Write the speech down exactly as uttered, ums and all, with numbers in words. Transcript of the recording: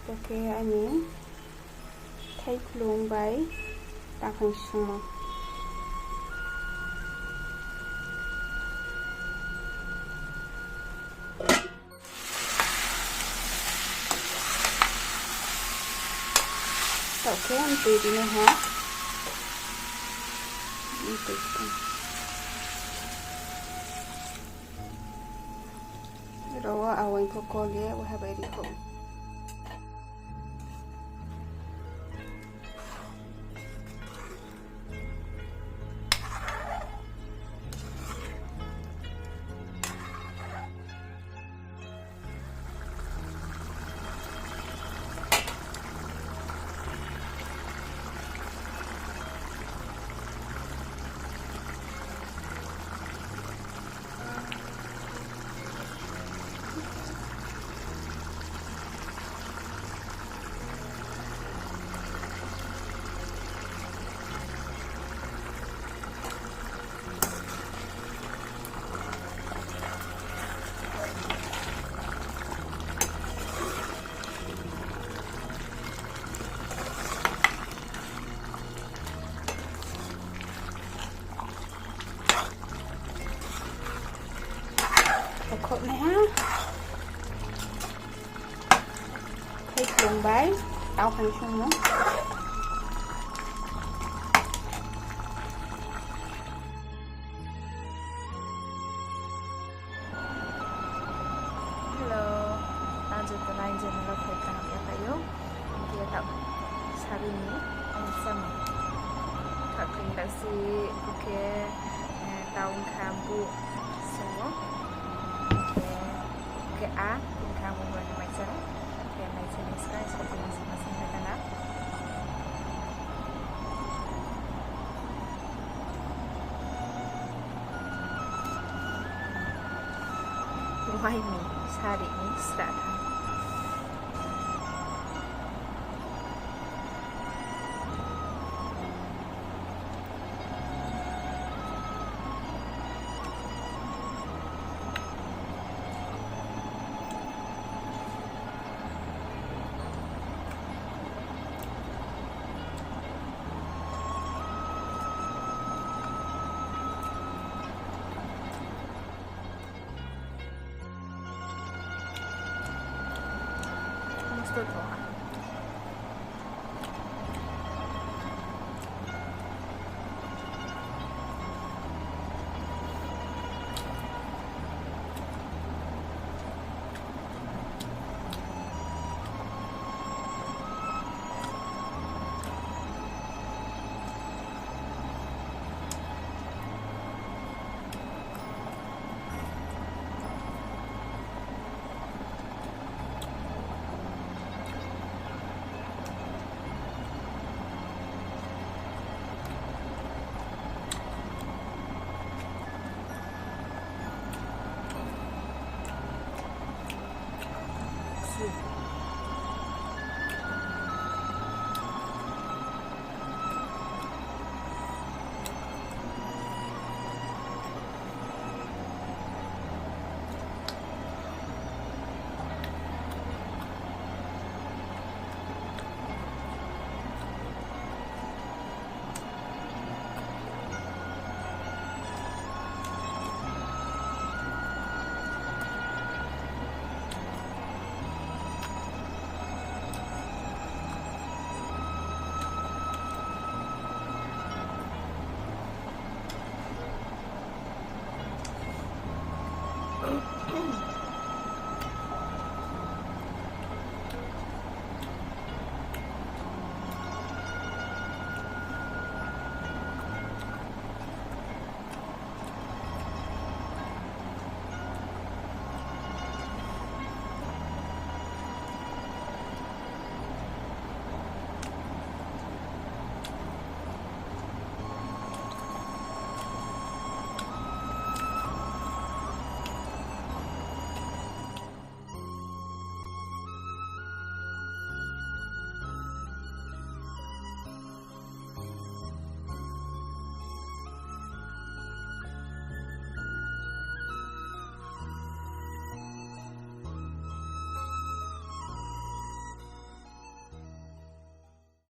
Bo khe aini thaiphlung bai takhang sungmo. Taoh khe ang tui rinai ha. Ro wo awaing pho kol ye, waha bai ri kho. Khoh nai ha. Thaiphlung bai takhang sungmo. Hello, ang joto nai je nolo phai kaham ya phai ou. Hing khe taoh sari ni ang sam kha kring da si, bo khe, eh, tau ong kha bu sungmo. Hing khe, hing khe a, hing khe ang bo ni mai chánai. Hing khe mai chánai sky sa tini sma sing kha na. Ruhai ni sari ni sra tha. Mosto tong ha.